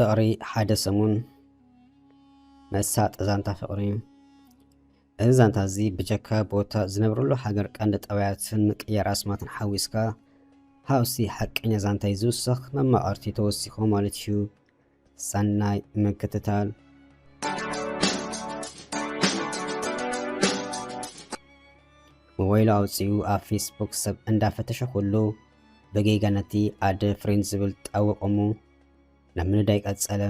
ፍቕሪ ሓደ ሰሙን። መሳጢ ዛንታ ፍቕሪ። እዚ ዛንታ እዚ ብጀካ ቦታ ዝነብረሉ ሃገር ቀንዲ ጠባያትን ምቅያር ኣስማትን ሓዊስካ ሃውሲ ሓቀኛ ዛንታይ ዝውሰኽ መማቐርቲ ተወሲኹ ማለት እዩ። ሰናይ ምክትታል። ሞባይሉ ኣውፂኡ ኣብ ፌስቡክ ሰብ እንዳፈተሸ ኩሉ ብጌጋ ነቲ ኣደ ፍሬንድ ዝብል ጣወቆሙ። ናብ ምንዳይ ቀጸለ።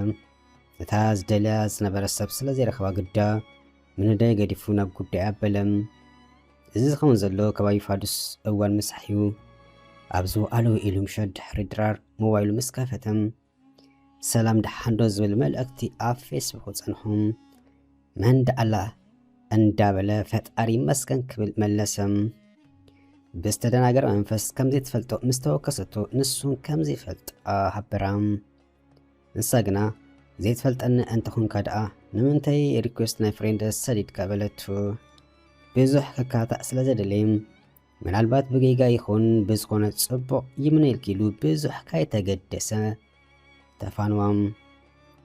እታ ዝደልያ ዝነበረ ሰብ ስለ ዘይረኸባ ግዳ ምንዳይ ገዲፉ ናብ ጉዳይ ኣበለ። እዚ ዝኸውን ዘሎ ከባቢ ፋዱስ እዋን ምሳሕ እዩ። ኣብ ዝወዓለ ውዒሉ ምሸት ድሕሪ ድራር ሞባይሉ ምስ ከፈተ፣ "ሰላም ደሓንዶ?" ዝብል መልእኽቲ ኣብ ፌስቡክ ጸንሑ። "መን ደኣላ?" እንዳበለ "ፈጣሪ ይመስገን" ክብል መለሰ። ብዝተደናገረ መንፈስ ከም ዘይትፈልጦ ምስ ተወከሰቶ፣ ንሱን ከም ዘይፈልጣ ሃበራ። ንሳ ግና "ዘይትፈልጠኒ እንተኾንካ ደኣ ንምንታይ ሪኩዌስት ናይ ፍሬንድ ሰዲድካ?" በለቱ። ብዙሕ ክካታዕ ስለ ዘደለየ፣ "ምናልባት ብጌጋ ይኹን፣ ብዝኾነ ጽቡቕ ይምነየልኪ" ኢሉ ብዙሕ ካይተገደሰ ተፋንዋም።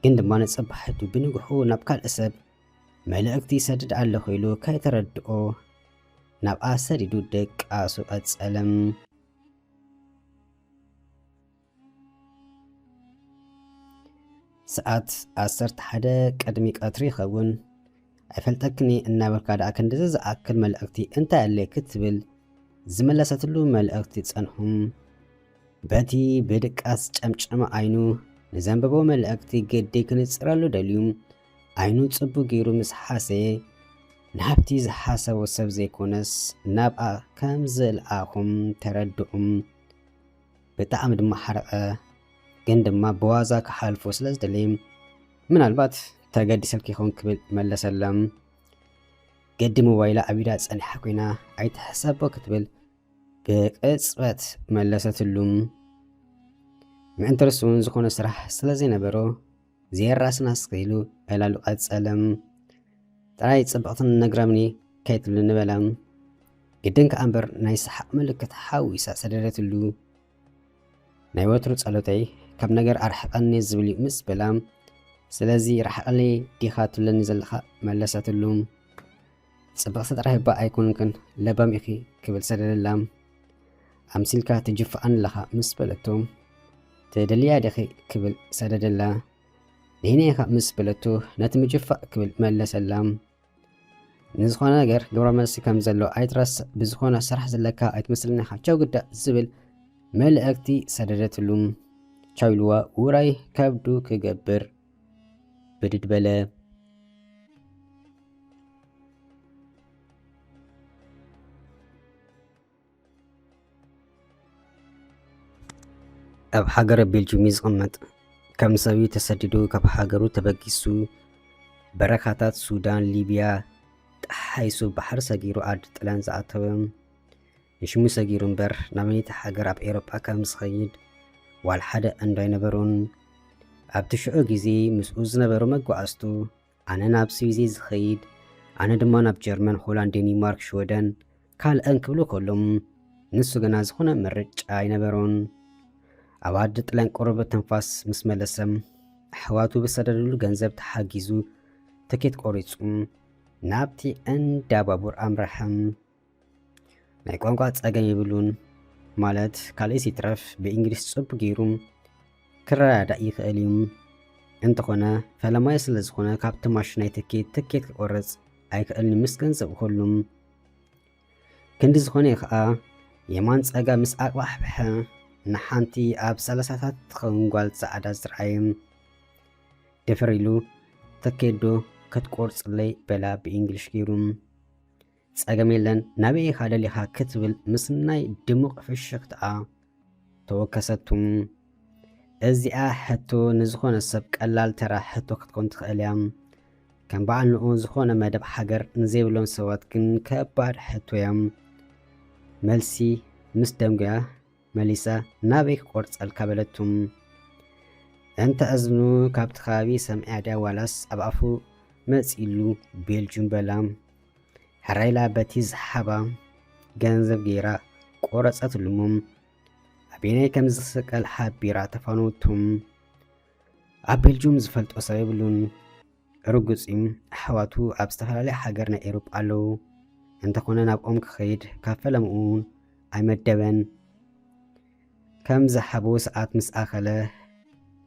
ግን ድማ ንጽባሒቱ ብንግሑ ናብ ካልእ ሰብ መልእኽቲ ይሰድድ ኣለኹ ኢሉ ካይተረድኦ ናብኣ ሰዲዱ ድቃሱ ቀጸለ። ሰዓት ዓሰርተ ሓደ ቅድሚ ቀትሪ ይኸውን። "ኣይፈልጠክን እየ" እናበልካ ደኣ ክንድዚ ዝኣክል መልእኽቲ እንታይ ኣለ ክትብል ዝመለሰትሉ መልእኽቲ ጸንሑ። በቲ ብድቃስ ጨምጨመ ዓይኑ ንዘንበቦ መልእኽቲ ግዲ ክንጽረሉ ደልዩ፣ ዓይኑ ጽቡቕ ገይሩ ምስ ሓሰየ፣ ናብቲ ዝሓሰቦ ሰብ ዘይኮነስ ናብኣ ከም ዝለኣኹም ተረድኡም። ብጣዕሚ ድማ ሓረቐ። ግን ድማ ብዋዛ ክሓልፎ ስለ ዝደለየ፣ "ምናልባት ተገዲሰልኪ ይኸውን" ክብል መለሰላ። ግዲ ሞባይላ ኣብ ኢዳ ጸኒሓ ኮይና፣ "ኣይትሕሰቦ" ክትብል ብቅጽበት መለሰትሉ። ምእንቲ ርሱን ዝኾነ ስራሕ ስለ ዘይነበሮ፣ "ዘየራስናስ" ኢሉ ዕላሉ ቀጸለ። "ጥራይ ጽብቕትን ነግራምኒ ከይትብልኒ" በላ። ግድን ከኣ እምበር ናይ ሰሓቕ ምልክት ሓዊሳ ሰደደትሉ። "ናይ ወትሩ ጸሎተይ ካብ ነገር ኣርሕቐኒ" ዝብል እዩ ምስ በላ፣ "ስለዚ ርሓቐለይ ዲኻ ትብለኒ ዘለኻ?" መለሰትሉ። "ጽብቕቲ ጥራይ እባ ኣይኮንክን፣ ለባም ኢኺ" ክብል ሰደደላ። "ኣምሲልካ ትጅፍኣኒ ኣለኻ" ምስ በለቶ፣ "ትደልያ ዲኺ?" ክብል ሰደደላ። "ንሕና ኢኻ" ምስ በለቶ፣ "ነቲ ምጅፋእ" ክብል መለሰላ። "ንዝኾነ ነገር ግብረ መልሲ ከም ዘሎ ኣይትረስዕ፣ ብዝኾነ ስራሕ ዘለካ ኣይትመስልን ኢኻ፣ ቻው ግዳ" ዝብል መልእኽቲ ሰደደትሉ። ቻው ኢልዋ ውራይ ከብዱ ክገብር ብድድ በለ። ኣብ ሃገረ ቤልጅም እዩ ዝቕመጥ። ከም ሰብ እዩ ተሰዲዱ፣ ካብ ሃገሩ ተበጊሱ፣ በረኻታት ሱዳን፣ ሊብያ ጠሓይሱ፣ ባሕሪ ሰጊሩ ዓዲ ጥልያን ዝኣተወ። ንሽሙ ሰጊሩ እምበር፣ ናበይቲ ሃገር ኣብ ኤውሮጳ ከም ዝኸይድ ዋላ ሓደ እንዶ ኣይነበሮን። ኣብቲ ሽዑ ግዜ ምስኡ ዝነበሩ መጓዓዝቱ፣ "ኣነ ናብ ስዊዝ ዝኸይድ፣ ኣነ ድማ ናብ ጀርመን፣ ሆላንድ፣ ዴንማርክ፣ ሽወደን፣ ካልእን" ክብሉ ከሎም፣ ንሱ ግና ዝኾነ ምርጫ ኣይነበሮን። ኣብ ዓዲ ጥልያን ቁሩብ ትንፋስ ምስ መለሰ፣ ኣሕዋቱ ብሰደድሉ ገንዘብ ተሓጊዙ ትኬት ቆሪጹ ናብቲ እንዳ ባቡር ኣምርሐ። ናይ ቋንቋ ጸገም የብሉን፣ ማለት ካልእስ ይትረፍ ብእንግሊዝ ጽቡቕ ገይሩ ክረዳዳእ ይኽእል እዩ። እንተኾነ ፈለማይ ስለ ዝኾነ ካብቲ ማሽን ናይ ትኬት ትኬት ክቆርጽ ኣይክእልን ምስ ገንዘብ ኩሉ። ክንዲ ዝኾነ እዩ ኸኣ የማን ጸጋም ምስ ኣቕባሕብሐ ንሓንቲ ኣብ ሰላሳታት ትኸውን ጓል ጻዕዳ ዝረኣየ ድፍር ኢሉ፣ "ትኬት ዶ ክትቆርጽለይ?" በላ ብእንግሊሽ ገይሩ። "ጸገም የለን፣ ናበይ ኢኻ ደሊኻ?" ክትብል ምስ ናይ ድሙቕ ፍሽኽታኣ ተወከሰቱ። እዚኣ ሕቶ ንዝኾነ ሰብ ቀላል ተራ ሕቶ ክትኮን ትኽእል እያ። ከም በዓል ንኡ ዝኾነ መደብ ሃገር ንዘይብሎም ሰባት ግን ከባድ ሕቶ እያ። መልሲ ምስ ደንጉያ መሊሳ፣ "ናበይ ክቆርጸልካ?" በለቱ። እንተ እዝኑ ካብቲ ከባቢ ሰሚዓ ድያ ዋላስ ኣብ ኣፉ መጺሉ ቤልጁም በላ። ሕራይ ኢላ በቲ ዝሃባ ገንዘብ ገይራ ቆረጸትሉ እሞ፣ ኣበየናይ ከም ዝስቀል ሓቢራ ተፋነወቱ። ኣብ ቤልጁም ዝፈልጦ ሰብ የብሉን። ርጉጽ እዩ። ኣሕዋቱ ኣብ ዝተፈላለየ ሃገር ናይ ኤውሮጳ ኣለዉ። እንተኾነ ናብኦም ክኸይድ ካብ ፈለምኡ እውን ኣይመደበን። ከም ዝሓቦ ሰዓት ምስ ኣኸለ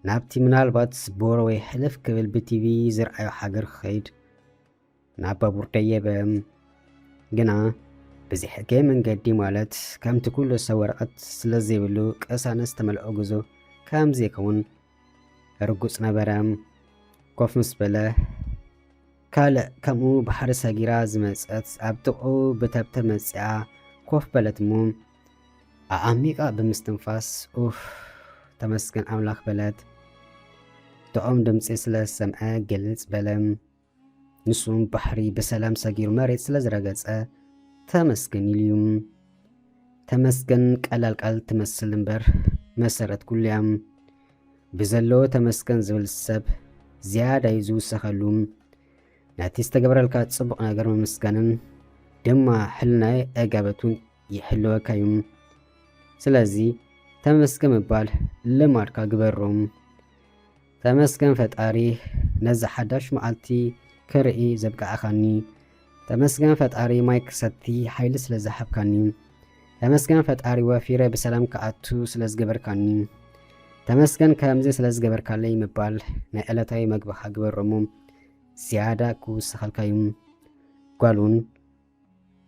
ናብቲ ምናልባት ቦሮ ወይ ሕልፍ ክብል ብቲቪ ዝርኣዮ ሃገር ክኸይድ ናብ ባቡር ደየበ። ግና ብዘይሕጋዊ መንገዲ ማለት ከምቲ ኩሉ ሰብ ወረቐት ስለ ዘይብሉ ቅሳነት ዝተመልኦ ጉዞ ከም ዘይከውን ርጉጽ ነበረ። ኮፍ ምስ በለ ካልእ ከምኡ ባሕሪ ሰጊራ ዝመጸት ኣብ ጥቕኡ ብተብተብ መጺኣ ኮፍ በለት እሞ ኣዓሚቓ ብምስትንፋስ ኡፍ ተመስገን ኣምላኽ በለት። ጥዑም ድምጺ ስለ ዝሰምዐ ግልጽ በለ። ንሱም ባሕሪ ብሰላም ሰጊሩ መሬት ስለ ዝረገጸ ተመስገን ኢሉ እዩ። ተመስገን ቀላል ቃል ትመስል እምበር መሰረት ኩሉ እያ። ብዘለዎ ተመስገን ዝብል ሰብ ዝያዳ እዩ ዝውሰኸሉ። ነቲ ዝተገበረልካ ጽቡቕ ነገር ምምስጋንን ድማ ሕልናይ ዕጋበቱን ይሕልወካ እዩ። ስለዚ ተመስገን ምባል ልማድካ ግበሮ። ተመስገን ፈጣሪ ነዛ ሓዳሽ መዓልቲ ክርኢ ዘብቃዕኻኒ። ተመስገን ፈጣሪ ማይ ክሰቲ ሓይሊ ስለ ዝሃብካኒ። ተመስገን ፈጣሪ ወፊረ ብሰላም ክኣቱ ስለ ዝገበርካኒ። ተመስገን ከምዚ ስለ ዝገበርካለይ ምባል ናይ ዕለታዊ መግብኻ ግበሮ እሞ ዝያዳ ክውስኸልካ እዩ። ጓል እውን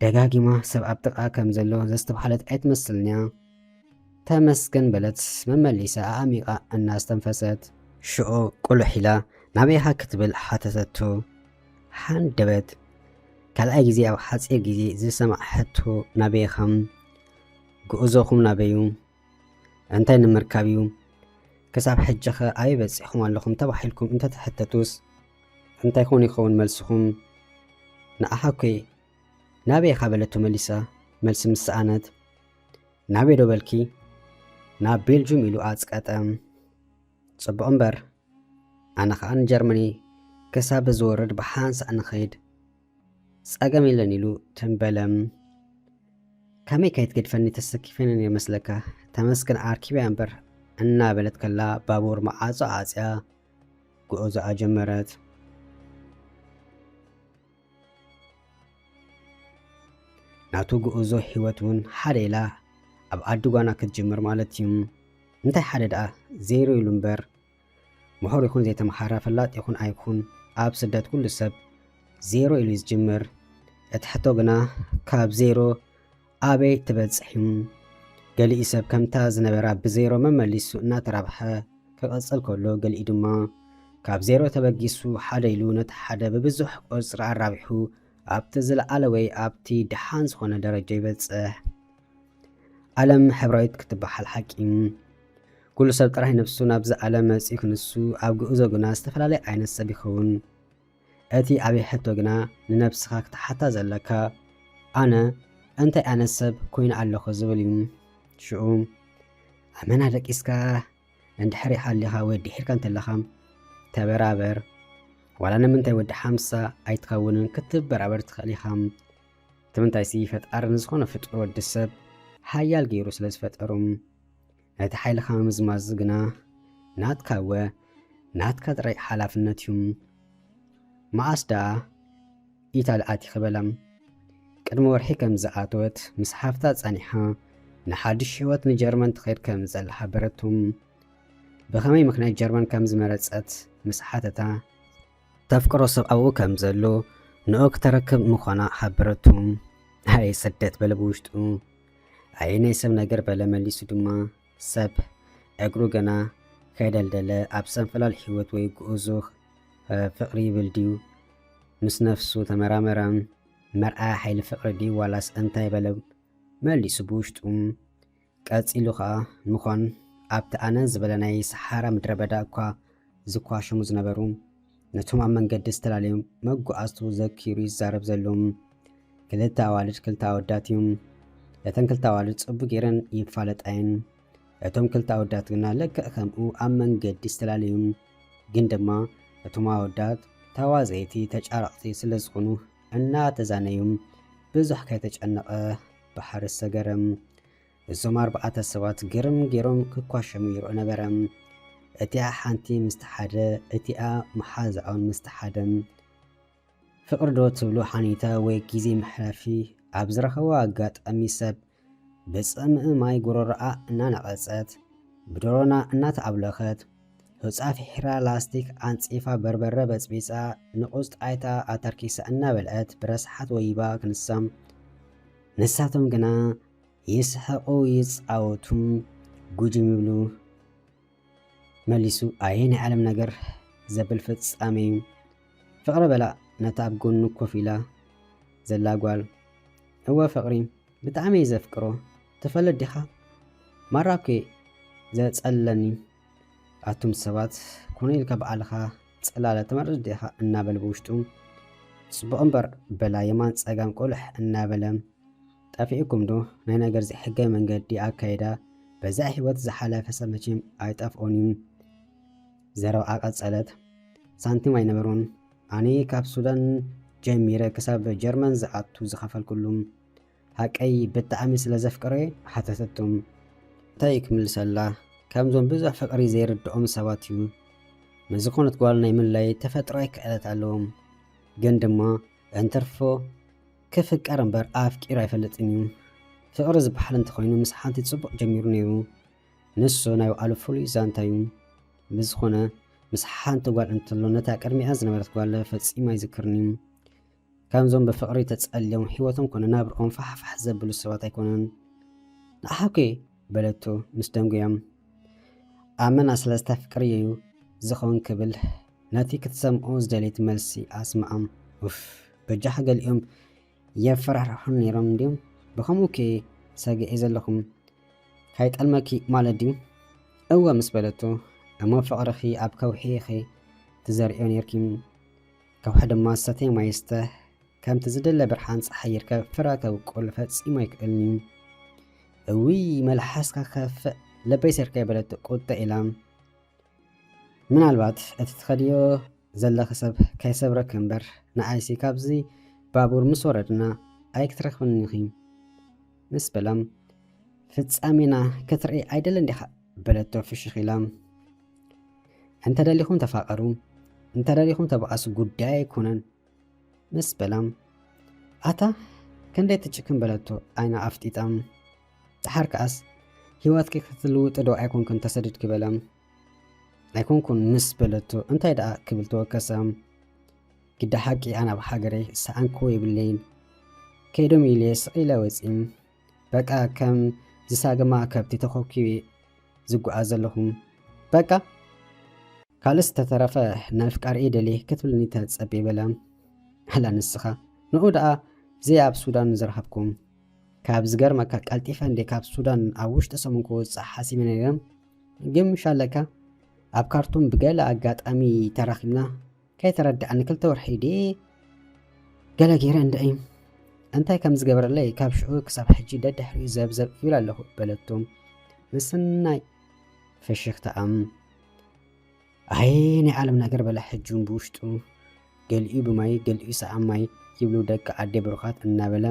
ደጋጊማ ሰብ ኣብ ጥቓ ከም ዘሎ ዘስተብሃለት ኣይትመስልን እያ። ተመስገን በለት መመሊሳ ኣዕሚቓ እናስተንፈሰት። ሽዑ ቁልሕ ኢላ ናበይ ኢኻ ክትብል ሓተተቶ። ሃንደበት። ካልኣይ ግዜ ኣብ ሓጺር ግዜ ዝሰማዕ ሕቶ ናበይ ኢኻ? ጉዕዞኹም ናበይ እዩ? እንታይ ንምርካብ እዩ? ክሳብ ሕጂ ኸ ኣበይ በጺሕኩም ኣለኹም ተባሂልኩም እንተትሕተቱስ እንታይ ኮን ይኸውን መልስኹም? ንዓኻ እኮ ናበይ ኢኻ በለቶ መሊሳ መልሲ ምስ ሰኣነት። ናበይ ዶ በልኪ? ናብ ቤልጁም ኢሉ ኣጽቀጠ። ጽቡቕ እምበር ኣነ ኸኣ ንጀርመኒ ክሳብ ዝወርድ ብሓንሳእ ንኸይድ ጸገም የለን ኢሉ ትም በለ። ከመይ ከይትገድፈኒ ተሰኪፈኒ ነይረ መስለካ? ተመስገን ኣርኪበያ እምበር እናበለት ከላ ባቡር መዓጾ ዓጽያ ጉዕዞኣ ጀመረት። ናቱ ጉዕዞ ህይወት እውን ሓደ ኢላ ኣብ ዓዲ ጓና ክትጅምር ማለት እዩ። እንታይ ሓደ ደኣ ዜሮ ኢሉ እምበር ምሁር ይኹን ዘይተምሃረ ፈላጥ ይኹን ኣይኩን ኣብ ስደት ኩሉ ሰብ ዜሮ ኢሉ እዩ ዝጅምር። እቲ ሕቶ ግና ካብ ዜሮ ኣበይ ትበጽሕ እዩ? ገሊኡ ሰብ ከምታ ዝነበራ ብዜሮ መመሊሱ እናተራብሐ ክቕጽል ከሎ ገሊኡ ድማ ካብ ዜሮ ተበጊሱ ሓደ ኢሉ ነቲ ሓደ ብብዙሕ ቁጽሪ ኣራቢሑ ኣብቲ ዝለዓለ ወይ ኣብቲ ደሓን ዝኾነ ደረጃ ይበጽሕ። ዓለም ሕብራዊት ክትበሃል ሓቂ። ኩሉ ሰብ ጥራይ ነብሱ ናብዚ ዓለም መጺኡ ክንሱ ኣብ ጉዕዞ ግና ዝተፈላለየ ዓይነት ሰብ ይኸውን። እቲ ዓብዪ ሕቶ ግና ንነብስኻ ክትሓታ ዘለካ ኣነ እንታይ ዓይነት ሰብ ኮይነ ኣለኹ ዝብል እዩ። ሽዑ ኣመና ደቂስካ እንድሕር ይሓሊኻ ወይ ድሒርካ እንተለኻ ተበራበር። ዋላ ንምንታይ ወዲ ሓምሳ ኣይትኸውንን ክትበራበር ትኽእል ኢኻ። እቲ ምንታይሲ ፈጣሪ ንዝኾነ ፍጡር ወዲ ሰብ ሓያል ገይሩ ስለ ዝፈጠሩ ነቲ ሓይልኻ ምምዝማዝ ግና ናትካ እወ ናትካ ጥራይ ሓላፍነት እዩ። መዓስ ደኣ ኢታሊ ኣቲኺ በላ። ቅድሚ ወርሒ ከም ዝኣተወት ምስ ሓፍታ ጸኒሓ ንሓድሽ ህይወት ንጀርመን ትኸይድ ከም ዘላ ሓበረቶም። ብኸመይ ምኽንያት ጀርመን ከም ዝመረጸት ምስ ሓተታ ተፍቅሮ ሰብ ኣብኡ ከም ዘሎ ንኡ ክተረክብ ምዃና ሓበረቶም። ኣይ ስደት በለ ብውሽጡ። ኣይ ናይ ሰብ ነገር በለ መሊሱ ድማ። ሰብ እግሩ ገና ከይደልደለ ኣብ ሰንፈላል ህይወት ወይ ጉዕዞ ፍቕሪ ይብል ድዩ? ምስ ነፍሱ ተመራመረ። መርኣያ ሓይሊ ፍቕሪ ድዩ ዋላስ እንታይ በለ መሊሱ ብውሽጡ። ቀጺሉ ኸኣ ምዃን ኣብቲ ኣነ ዝበለ ናይ ሰሓራ ምድረ በዳ እኳ ዝኳሸሙ ዝነበሩ ነቶም ኣብ መንገዲ ዝተላለዩ መጓዓዝቱ ዘኪሩ ይዛረብ ዘሎ። ክልተ ኣዋልድ ክልተ ኣወዳት እዮም። እተን ክልተ ኣዋልድ ጽቡቕ ገይረን ይፋለጣ እየን። እቶም ክልተ ኣወዳት ግና ልክዕ ከምኡ ኣብ መንገዲ ዝተፈላለዩ። ግን ድማ እቶም ኣወዳት ተዋዘይቲ ተጫረቕቲ ስለ ዝኾኑ እናተዛነዩ ብዙሕ ከይተጨነቐ ባሕሪ ሰገረ። እዞም ኣርባዕተ ሰባት ግርም ገይሮም ክኳሸሙ ይርኡ ነበረ። እቲኣ ሓንቲ ምስ ተሓደ፣ እቲኣ መሓዛኦም ምስ ተሓደ። ፍቕሪ ዶ ትብሉ ሓኒታ ወይ ግዜ መሕለፊ ኣብ ዝረኸቦ ኣጋጣሚ ሰብ ብጽምኢ ማይ ጉሮሮኣ እናነቐጸት፣ ብደሮና እናተኣብለኸት፣ ሑጻ ፍሒራ ላስቲክ ኣንጺፋ በርበረ በጽቢጻ ንቑጽ ጣይታ ኣተርኪሳ እናበልዐት ብረስሓት ወይባ ክንሳ። ንሳቶም ግና ይስሕቑ ይጻወቱ ጉጅም ይብሉ። መሊሱ ኣየ ናይ ዓለም ነገር ዘብል ፍጻሜ እዩ። ፍቕሪ በላ ነታ ኣብ ጎኑ ኮፍ ኢላ ዘላ ጓል። እወ ፍቕሪ ብጣዕሚ እየ ዘፍቅሮ ትፈልጥ ዲኻ? ማራ እኮ ዘጸለኒ ኣቱም ሰባት ኮነ ኢልካ ባዕልኻ ጽላለ ትመርጽ ዲኻ እናበለ ብውሽጡ ጽቡቕ እምበር በላ የማን ጸጋም ቆልሕ እናበለ ጠፊእኩም ዶ ናይ ነገር ዘይሕጋዊ መንገዲ ኣካይዳ በዛ ህይወት ዝሓለፈ ሰብ መቼም ኣይጠፍኦን እዩ። ዘረባኣ ቀጸለት። ሳንቲም ኣይነበሮን። ኣነ ካብ ሱዳን ጀሚረ ክሳብ ጀርመን ዝኣቱ ዝኸፈልኩሉ ሓቀይ ብጣዕሚ ስለ ዘፍቅረ ሓተተቶም። እንታይ ክምልሰላ ከምዞም ብዙሕ ፍቕሪ ዘይርድኦም ሰባት እዩ። ንዝኾነት ጓል ናይ ምላይ ተፈጥሮኣዊ ክእለት ኣለዎም። ግን ድማ እንትርፎ ክፍቀር እምበር ኣፍቂሩ ኣይፈልጥን እዩ። ፍቕሪ ዝበሃል እንተኾይኑ ምስ ሓንቲ ጽቡቕ ጀሚሩ ነይሩ። ንሱ ናይ ባዕሉ ፍሉይ ዛንታ እዩ። ብዝኾነ ምስ ሓንቲ ጓል እንተሎ ነታ ቅድሚኣ ዝነበረት ጓል ፈጺሙ ኣይዝክርን እዩ። ከምዞም ብፍቕሪ ተጸልዮም ህይወቶም ኮነ ናብርኦም ፋሕፋሕ ዘብሉ ሰባት ኣይኮነን። ንዓኻ እኮ በለቶ ምስ ደንጉያም። ኣመና ስለ ዝተፍቅርዮ እዩ ዝኸውን ክብል ነቲ ክትሰምዖ ዝደለየት መልሲ ኣስምዓም። ኡፍ በጃኻ ገሊኦም የፈራርሑን ነይሮም እንድዮም ብኸምኡ ከ ሰጊኤ ዘለኹም ካይጠልመኪ ማለት ድዩ? እወ ምስ በለቶ እሞ ፍቕርኺ ኣብ ከውሒ ኢኺ ትዘርእዮ ነይርኪ። ከውሒ ድማ ዝሰተየ ማይ ይስተ ከምቲ ዝድለ ብርሃን ጸሓይ ይርከብ ፍረ ከብቁል ፈጺሙ ኣይክእልን እዩ። እውይ መልሓስካ ክኸፍእ ልበይ ሰርካይ በለት ቁጠ ኢላ። ምናልባት እቲ ትኸድዮ ዘለኺ ሰብ ከይሰብረኪ እምበር ንዓይሲ ካብዚ ባቡር ምስ ወረድና ኣይክትረኽብኒ ኢኺ ምስ በላ ፍጻሜና ክትርኢ ኣይደልን ዲኻ በለቶ ፍሽኽ ኢላ። እንተደሊኹም ተፋቐሩ እንተደሊኹም ተባኣሱ ጉዳይ ኣይኮነን ምስ በላ ኣታ ክንደይ ትጭክን በለቶ ዓይና ኣፍጢጣ። ደሓር ከኣስ ህይወትኪ ክትልውጢ ዶ ኣይኮንክን ተሰዲድኪ በላ። ኣይኮንኩን ምስ በለቶ እንታይ ደኣ ክብል ተወከሰ። ግዳ ሓቂ ኣነ ኣብ ሃገረይ ዝሰኣንክዎ የብለይን። ከይዶም ኢለ ስቕ ኢለ ወጺ። በቃ ከም ዝሳገማ ከብቲ ተኾብኪበ ዝጓዓዝ ዘለኹ። በቃ ካልእ ዝተተረፈ ንኣፍቃሪኤ ደልየ ክትብልኒ ተጸብየ በላ። ኣላ ንስኻ ንኡ ደኣ ዘይ ኣብ ሱዳን ዝረኸብኩም። ካብ ዝገርመካ ቀልጢፈ እንዴ ካብ ሱዳን ኣብ ውሽጢ ሰሙን ክወጽእ ሓሲበ ነይረ። ግን ምሽ ኣለካ ኣብ ካርቱም ብገለ ኣጋጣሚ ተራኺብና ከይተረድኣኒ ክልተ ወርሒ ድየ ገለ ገይረ እንድዒ። እንታይ ከም ዝገበረለይ ካብ ሽዑ ክሳብ ሕጂ ደድሕሪኡ ዘብዘብ ይብል ኣለኹ በለቶ ምስናይ ፍሽኽታኣ። ኣይ ናይ ዓለም ነገር በለ ሕጂ እውን ብውሽጡ ገሊኡ ብማይ ገሊኡ ሰኣን ማይ ይብሉ ደቂ ኣደ ብሩኻት እናበለ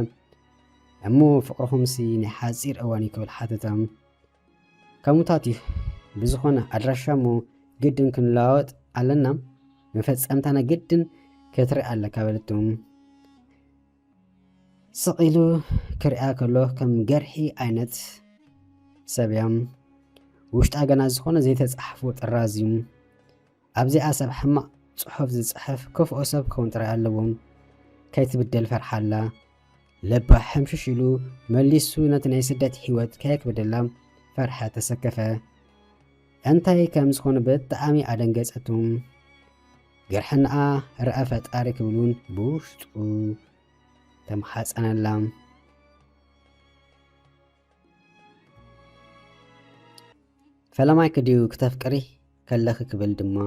እሞ ፍቕርኹምሲ ናይ ሓፂር እዋን እዩ ክብል ሓተታ። ከምኡታት እዩ ብዝኾነ ኣድራሻ እሞ ግድን ክንለዋወጥ ኣለና መፈፀምታና ግድን ክትርኢ ኣለካ በለቶ። ስቕ ኢሉ ክሪኣ ከሎ ከም ገርሒ ዓይነት ሰብ እያ። ውሽጣ ገና ዝኾነ ዘይተጻሕፎ ጥራዝ እዩ። ኣብዚኣ ሰብ ሕማቕ ጽሑፍ ዝጽሕፍ ክፍኦ ሰብ ክኸውን ጥራይ ኣለዎ። ከይትብደል ፈርሓ ኣላ። ልባ ሕምሽሽ ኢሉ መሊሱ ነቲ ናይ ስደት ህይወት ከየክብደላ ፈርሐ ተሰከፈ። እንታይ ከም ዝኾነ ብጣዕሚ ኣደንገጸቱ። ገርሕንኣ ርኣ ፈጣሪ ክብል እውን ብውሽጡ ተምሓጸነላ። ፈለማይኪ ድዩ ክተፍቅሪ ከለኺ ክብል ድማ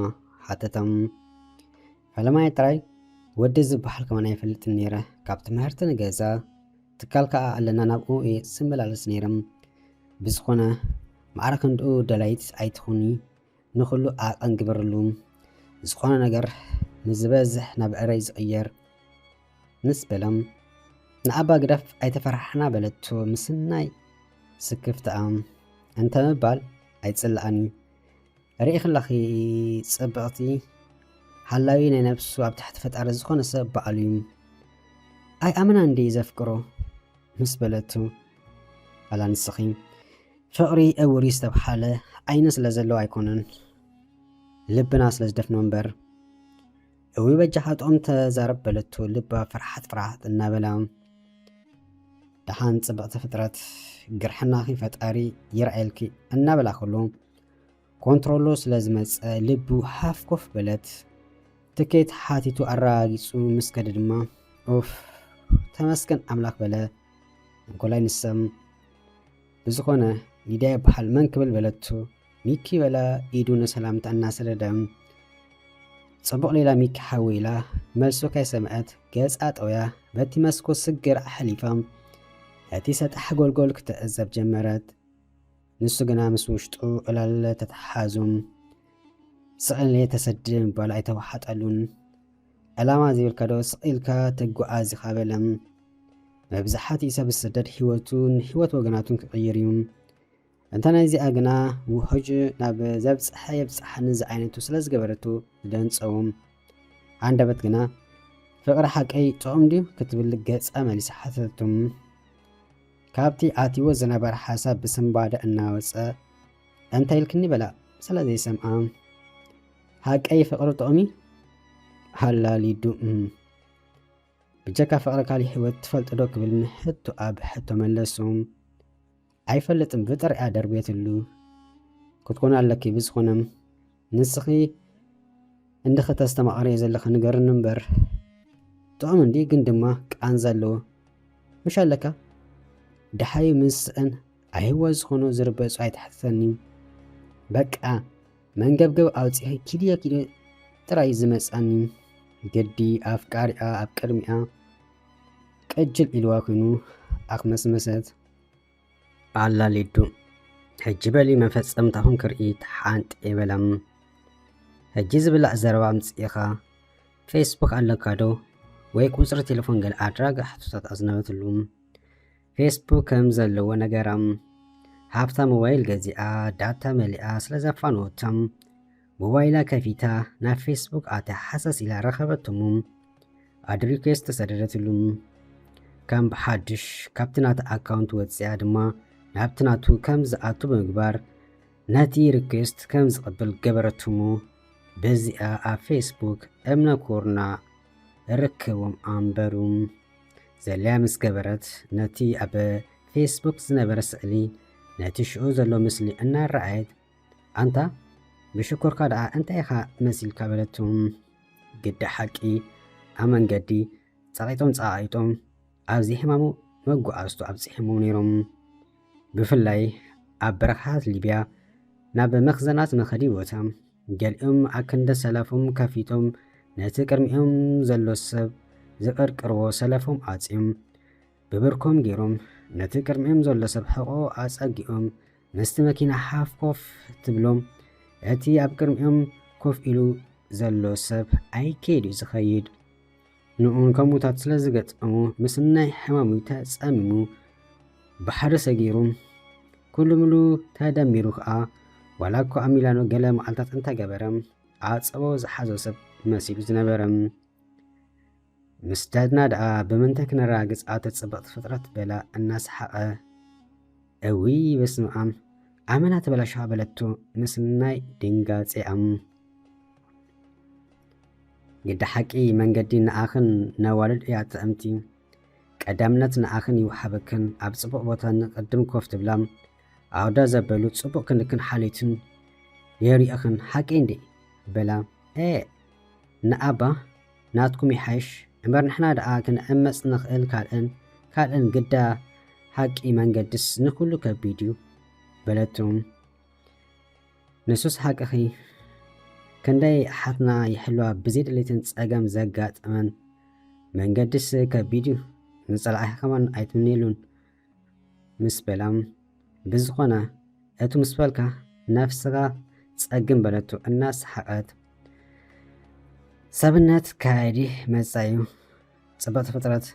ሓተቶም። ፈለማይ ጥራይ ወዲ ዝበሃል ከማን ኣይፈልጥን ነይረ። ካብ ትምህርቲ ንገዛ ትካል ከኣ ኣለና ናብኡ እየ ዝመላለስ ነይረ። ብዝኾነ ማዕረ ክንድኡ ደላይት ኣይትኹኒ። ንኹሉ ዓቐን ግበርሉ። ዝኾነ ነገር ንዝበዝሕ ናብ ዕረይ ዝቕየር ምስ በሎም ንኣባ ግደፍ ኣይተፈራሕና በለቶ ምስናይ ስክፍታኣ። እንተ ምባል ኣይጽላኣን እዩ። ርኢኽላኺ ጽብቕቲ፣ ሓላዊ ናይ ነብሱ ኣብ ትሕቲ ፈጣሪ ዝኾነ ሰብ በዓሉ እዩ። ኣይ ኣመና እንዲ ዘፍቅሮ ምስ በለቱ፣ ኣላ ንስኺ ፍቕሪ እውሪ ዝተብሓለ ዓይኒ ስለ ዘለዎ ኣይኮነን፣ ልብና ስለ ዝደፍኖ እምበር። እዊ በጃኻ ጥዑም ተዛረብ በለቱ፣ ልባ ፍርሓት ፍርሓት እናበላ። ደሓን ጽብቕቲ ፍጥረት፣ ግርሕናኺ ፈጣሪ ይርኣየልኪ እናበላ ከሎ፣ ኮንትሮሎ ስለ ዝመጸ ልቡ ሃፍ ኮፍ በለት። ትኬት ሓቲቱ ኣረጋጊጹ ምስ ከደ ድማ፣ ኡፍ፣ ተመስገን ኣምላኽ በለ። እንኮላይ ንሰም ብዝኾነ፣ ሊድያ ይበሃል፣ መን ክብል በለቱ። ሚኪ በላ ኢዱ ንሰላምታ እናሰደደ። ጽቡቕ ሌላ ሚኪ ሓወይ ኢላ መልሱ ከይሰምዐት ገጻ ጠውያ በቲ መስኮት ስግር ኣሕሊፋ እቲ ሰጣሕ ጎልጎል ክትዕዘብ ጀመረት። ንሱ ግና ምስ ውሽጡ ዕላል ተተሓሓዙ። ስቕ ኢለ ተሰድድ ምባል ኣይተዋሓጠሉን። ዕላማ ዘይብልካ ዶ ስቕ ኢልካ ትጓዓዝ ኢኻ በለ። መብዛሕትኡ ሰብ ዝስደድ ህይወቱን ህይወት ወገናቱን ክቕይር እዩ። እንተ ናይዚኣ ግና ውሑጅ ናብ ዘብጽሐ የብጽሓኒ ዝዓይነቱ ስለ ዝገበረቱ ዝደንጸዎም። ሃንደበት ግና ፍቕሪ ሓቀይ ጥዑም ድዩ ክትብል ገጻ መሊሳ ሓተተቱ። ካብቲ ኣትይዎ ዝነበረ ሓሳብ ብስንባደ እናወጸ እንታይ ኢልክኒ በላ ስለ ዘይሰምዓ። ሓቀይ ፍቕሪ ጥዑም እዩ? ሃላ ሊዱ፣ እም። ብጀካ ፍቕሪ ካሊእ ህይወት ትፈልጦ ዶ ክብል ንሕቶኣ ብሕቶ መለሱ። ኣይፈልጥን፣ ብጥሪኣ ደርብየትሉ። ክትኮን ኣለኪ ብዝኾነ ንስኺ እንድኺ ተስተማቕርዮ ዘለኺ ንገርኒ እምበር። ጥዑም እንዲ ግን ድማ ቃንዛ ኣለዎ። ምሽ ኣለካ? ደሓዩ ምስእን ኣይህወ ዝኾኖ ዝርበጹ ኣይትሓትተኒ። በቃ መንገብገብ ኣውጺኺ ኪድዮ ኪድዮ ጥራይ ዝመጻኒ። ግዲ ኣፍቃሪኣ ኣብ ቅድሚኣ ቅጅል ኢልዋ ኮይኑ ኣኽመስመሰት። ኣላ ሊዱ፣ ሕጂ በሊ መፈጸምታኹም ክርኢ ተሓንጢ በላ። ሕጂ ዝብላዕ ዘረባ ኣምጽኢኻ፣ ፌስቡክ ኣለካ ዶ? ወይ ቁጽሪ ቴሌፎን ገለ ኣድራጋ ሕቶታት ኣዝነበትሉ። ፌስቡክ ከም ዘለዎ ነገራ። ሃብታ ሞባይል ገዚኣ፣ ዳታ መሊኣ ስለ ዘፋነወቶም፣ ሞባይላ ከፊታ ናብ ፌስቡክ ኣትያ ሓሰስ ኢላ ረኸበቶሞ። ኣድ ሪኩዌስት ተሰደደትሉ። ከም ብሓድሽ ካብቲ ናታ ኣካውንት ወጽያ ድማ ናብቲ ናቱ ከም ዝኣቱ ብምግባር ነቲ ሪኩዌስት ከም ዝቕብል ገበረቶሞ። በዚኣ ኣብ ፌስቡክ እምነ ኩርና ርክቦም ኣንበሩ። ዘድልያ ምስ ገበረት ነቲ ኣብ ፌስቡክ ዝነበረ ስእሊ ነቲ ሽዑ ዘሎ ምስሊ እናረኣየት፣ ኣንታ ብሽኮርካ ደኣ እንታይ ኢኻ መሲልካ በለቶ። ግዳ ሓቂ ኣብ መንገዲ ጸቒጦም ጸቓቒጦም ኣብ ዘይሕማሙ መጓዓዝቱ ኣብጺሖሞ ነይሮም። ብፍላይ ኣብ በረኻታት ሊብያ ናብ መኽዘናት መኸዲ ቦታ ገሊኦም ኣክንዲ ሰለፎም ከፊቶም ነቲ ቅድሚኦም ዘሎ ሰብ ዝቕርቅርዎ ሰለፎም ኣጽዮም ብብርኮም ገይሮም ነቲ ቅድሚኦም ዘሎ ሰብ ሕቖ ኣጸጊኦም ምስቲ መኪና ሓፍ ኮፍ ትብሎም። እቲ ኣብ ቅድሚኦም ኮፍ ኢሉ ዘሎ ሰብ ኣይከይድ እዩ ዝኸይድ። ንኡን ከምኡታት ስለ ዝገጠሙ ምስ ናይ ሕማሙ ተጸሚሙ ብሓደ ሰጊሩ። ኩሉ ምሉ ተደሚሩ ከኣ ዋላ እኳ ኣብ ሚላኖ ገለ መዓልታት እንተገበረ ኣጸቦ ዝሓዞ ሰብ መሲሉ ዝነበረ። ምስ ዳድና ደኣ ብምንታይ ክነረጋግጽ ኣቶ ጽብቕቲ ፍጥረት በላ እናሰሓቐ። እውይ በስመ ኣብ ኣመና ተበላሽኻ በለቶ ምስ ናይ ድንጋጼኣ። ግዲ ሓቂ መንገዲ ንኣኽን ነዋልድ እያ ጥዕምቲ። ቀዳምነት ንኣኽን ይውሓበክን ኣብ ጽቡቕ ቦታ ንቕድም ኮፍ ትብላ። ኣውዳ ዘበሉ ጽቡቕ ክንክን ሓልዮትን የርእኽን ሓቂ እንዴ? በላ። ኤ ንኣባ ናትኩም ይሓይሽ እምበር ንሕና ደኣ ክንዕመጽ ንኽእል ካልእን ካልእን ግዳ ሓቂ መንገድስ ንኹሉ ከቢድ እዩ በለቶም። ንሱስ ሓቅኺ ክንደይ ኣሓትና ይሕልዋ ብዘይድሌትን ጸገም ዘጋጥመን መንገድስ ከቢድ እዩ ንጸላኢኺ ከማን ኣይትምንየሉን ምስ በላ ብዝኾነ እቱ ምስ በልካ ነፍስኻ ጸግም በለቱ እናሰሓቐት ሰብነት ካይዲ መጻዩ ጽብቕቲ ፍጥረት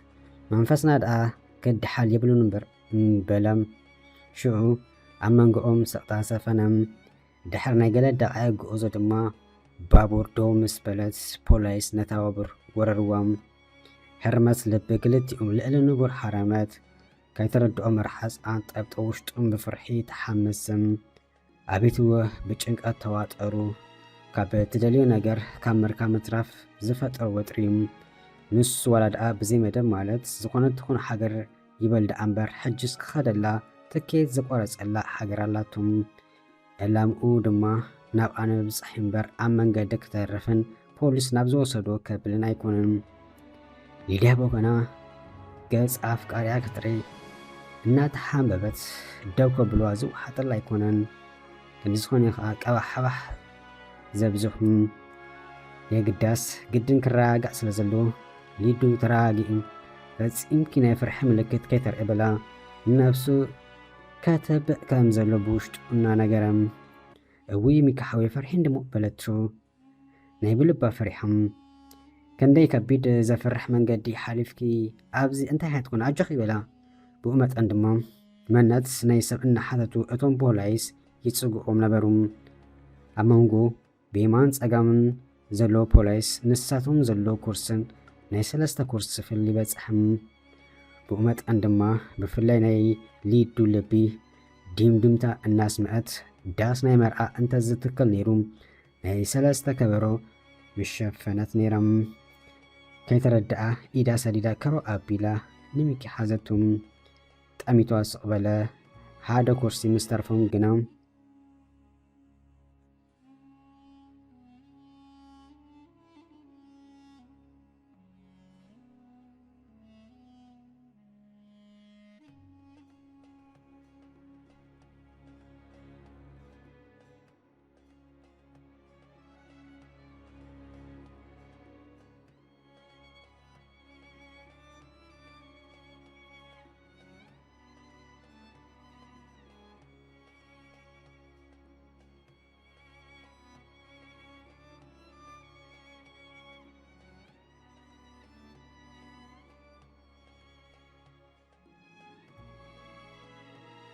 መንፈስና ደኣ ክድሓል የብሉን እምበር እምበሎም ሽዑ ኣብ መንጎኦም ስቕታ ሰፈነ። ድሕሪ ናይ ገለ ደቓይቕ ጉዕዞ ድማ ባቡር ደው ምስ በለት፣ ፖላይስ ነታ ባቡር ወረርዋ። ህርመት ልቢ ክልቲኦም ልዕሊ ንቡር ሃረመት። ከይተረድኦም ርሓጽ ኣንጠብጠብ፣ ውሽጦም ብፍርሒ ተሓመሰም። ኣቤትዎ ብጭንቀት ተዋጠሩ። ካብ ትደልዮ ነገር ካብ ምርካብ ምትራፍ ዝፈጥር ወጥሪ እዩ። ንሱ ዋላ ደኣ ብዘይ መደብ ማለት ዝኾነት ትኹን ሃገር ይበል ደኣ እምበር፣ ሕጅስ ክኸደላ ትኬት ዝቆረጸላ ሃገር ኣላቶም። ዕላምኡ ድማ ናብኣ ንምብጻሕ እምበር ኣብ መንገዲ ክተርፍን ፖሊስ ናብ ዝወሰዶ ከብልን ኣይኮነን። ሊድያ ብወገና ገጽ ኣፍቃሪኣ ክትርኢ እናተሓንበበት ደው ከብልዋ ዝወሓጠላ ኣይኮነን። ክንዲ ዝኾነ ከኣ ቀባሕባሕ ዘብዝኹም የግዳስ ግድን ክረጋጋእ ስለ ዘለዎ ሊዱ ተረጋጊኡ ፈጺምኪ ናይ ፍርሒ ምልክት ከይተርኢ በላ ነብሱ ከተብዕ ከም ዘሎ ብውሽጡ እናነገረ። እውይ ሚካ ሓወይ ፈርሒ እንድሞ በለቶ ናይ ብልባ ፈሪሖም። ከንደይ ከቢድ ዘፍርሕ መንገዲ ሓሊፍኪ ኣብዚ እንታይ ሃትኩን ኣጆኺ በላ። ብኡ መጠን ድማ መነት ናይ ሰብ እናሓተቱ እቶም ፖላይስ ይጽግኦም ነበሩ። ኣብ መንጎ ብየማን ጸጋምን ዘሎ ፖላይስ ንሳቶም ዘሎ ኩርስን ናይ ሰለስተ ኩርሲ ፍል ይበጽሕም። ብኡ መጠን ድማ ብፍላይ ናይ ሊዱ ልቢ ዲምድምታ እናስምዐት ዳስ ናይ መርዓ እንተዝትከል ነይሩ ናይ ሰለስተ ከበሮ ምሸፈነት ነይራ። ከይተረድኣ ኢዳ ሰዲዳ ከሮ ኣቢላ ንሚኪ ሓዘቱ። ጠሚቷ ስቕ በለ። ሓደ ኩርሲ ምስ ተርፎም ግና